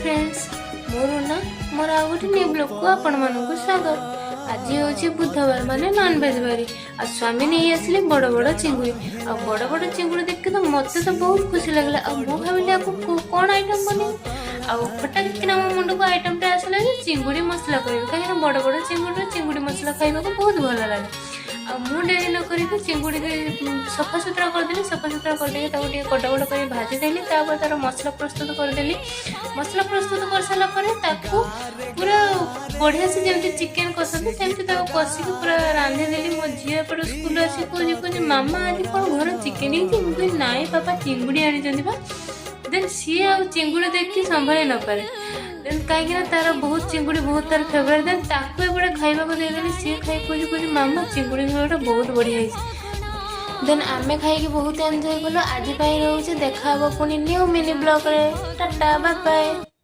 Friends, ମୁଁ ରୁନା। ମୋର ଆଉ ଗୋଟେ ନ୍ୟୁ ବ୍ଲଗ୍କୁ ଆପଣମାନଙ୍କୁ ସ୍ୱାଗତ। ଆଜି ହେଉଛି ବୁଧବାର, ମାନେ ନନଭେଜ୍ ବାରି। ଆଉ ସ୍ୱାମୀ ନେଇ ଆସିଲେ ବଡ଼ ବଡ଼ ଚିଙ୍ଗୁଡ଼ି। ଆଉ ବଡ଼ ବଡ଼ ଚିଙ୍ଗୁଡ଼ି ଦେଖିକି ତ ମୋତେ ତ ବହୁତ ଖୁସି ଲାଗିଲା। ଆଉ ମୁଁ ଭାବିଲି, ଆକୁ କ'ଣ ଆଇଟମ୍ ବନେଇବି? ଆଉ ହଠାତ୍ କିନା ମୋ ମୁଣ୍ଡକୁ ଆଇଟମ୍ଟା ଆସିଲା ଯେ ଚିଙ୍ଗୁଡ଼ି ମସଲା କରିବି, କାହିଁକିନା ବଡ଼ ବଡ଼ ଚିଙ୍ଗୁଡ଼ିରେ ଚିଙ୍ଗୁଡ଼ି ମସଲା ଖାଇବାକୁ ବହୁତ ଭଲ ଲାଗେ। ଆଉ ମୁଁ ଡେରି ନ କରିକି ଚିଙ୍ଗୁଡ଼ିକି ସଫାସୁତୁରା କରିଦେଲି। ସଫାସୁତୁରା କରିଦେଇକି ତାକୁ ଟିକେ କଟା କଟ କରି ଭାଜିଦେଲି। ତାପରେ ତାର ମସଲା ପ୍ରସ୍ତୁତ କରିଦେଲି। ମସଲା ପ୍ରସ୍ତୁତ କରିସାରିଲା ପରେ ତାକୁ ପୁରା ବଢ଼ିଆ ସେ ଯେମିତି ଚିକେନ୍ କଷନ୍ତି, ସେମିତି ତାକୁ କଷିକି ପୁରା ରାନ୍ଧିଦେଲି। ମୋ ଝିଅ ଏପଟେ ସ୍କୁଲରୁ ଆସିକି କହୁଛି, "ମାମା, ଆଜି କ'ଣ ଘର ଚିକେନ୍ ହେଇଛି?" ମୁଁ କହିଲି, "ନାଇଁ ବାପା, ଚିଙ୍ଗୁଡ଼ି ଆଣିଛନ୍ତି ବା।" ଦେନ୍ ସିଏ ଆଉ ଚିଙ୍ଗୁଡ଼ି ଦେଖିକି ସମ୍ଭାଳି ନପାରେ। ଦେନ୍ କାହିଁକିନା ତାର ବହୁତ ଚିଙ୍ଗୁଡ଼ି ବହୁତ ତାର ଫେଭରେଟ୍। ଦେନ୍ ତାକୁ ଏପଟେ ଖାଇବାକୁ ଦେଇଦେଲି। ସିଏ ଖାଇ କହୁଛି, "ମାମା, ଚିଙ୍ଗୁଡ଼ି ଝୋଳଟା ବହୁତ ବଢ଼ିଆ ହେଇଛି।" ଦେନ୍ ଆମେ ଖାଇକି ବହୁତ ଏନ୍ଜୟ କଲୁ। ଆଜି ପାଇଁ ରହୁଛି। ଦେଖା ହବ ପୁଣି ନ୍ୟୁ ମିନି ବ୍ଲଗ୍ରେ। Tata, bye bye.